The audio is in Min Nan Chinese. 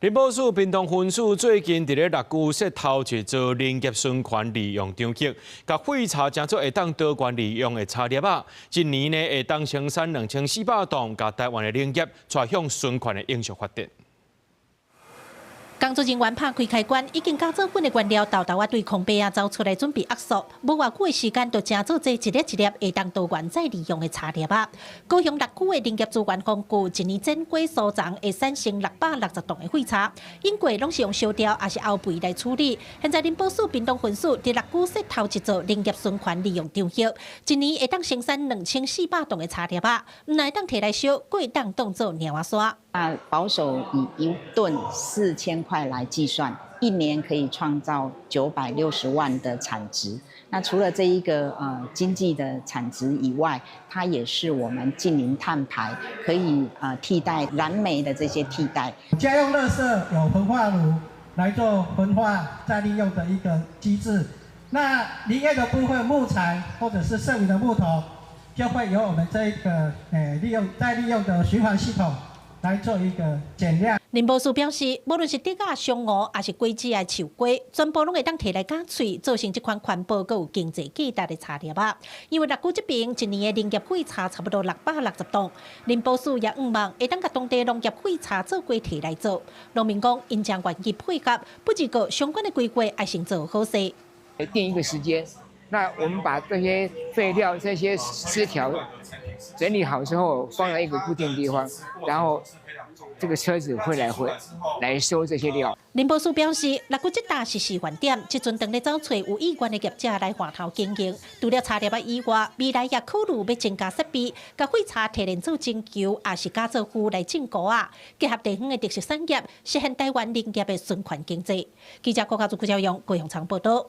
林寶市屏東分署最近佇咧六龜設頭一座林業循環利用場域，共廢柴成做會當多元利用的柴粒仔，一年呢會當生產2400噸，共台灣的林業帶向循環的永續發展。工作人員拍開開關，已經加做粉的原料，沓沓仔對空白仔走出來準備壓縮，無偌久的時間，就成做這一粒一粒會當多元再利用的柴粒仔。高雄六龜的林業資源豐富，一年剪過收藏會產生660噸的廢柴，以過攏是用燒掉，抑是漚肥來處理。現在林寶市屏東分署佇六龜設頭一座林業循環利用場域，一年會當生產2400噸的柴粒仔，毋但會當提來燒，閣會當當做貓仔山。啊，保守以1噸4000塊來計算，一年可以創造960萬的產值。那除了這一個經濟的產值以外，它也是我們淨零碳排，可以替代燃煤的這些替代。家用垃圾有焚化爐來做焚化再利用的一個機制。那林業的部分木材或者是剩餘的木頭，就會由我們這一個利用再利用的循環系統來做一個減量。林寶市表示，無論是竹仔、香芋，抑是果子的樹瓜，全部攏會當提來絞碎，做成這款環保閣有經濟價值的柴粒仔。因為六龜這邊一年的林業廢柴差不多660噸，林寶市也向望會當共當地農業廢柴做伙提來做。農民講，𪜶誠願意配合，不過相關的規劃愛先做好勢。定一個時間，那我們把這些廢料、這些枝條整理好之後，放在一個固定地方，然後這個車子會來回來收這些料。林寶市表示，六龜這搭是示範點，這陣當咧走揣有意願的業者來換頭經營。除了柴粒仔以外，未來也考慮欲增加設備，共廢柴提煉做精球，抑是加做灰來種菇仔，結合地方的特色產業，實現台灣林業的循環經濟。記者郭家祖、郭昭陽、高雄場報道。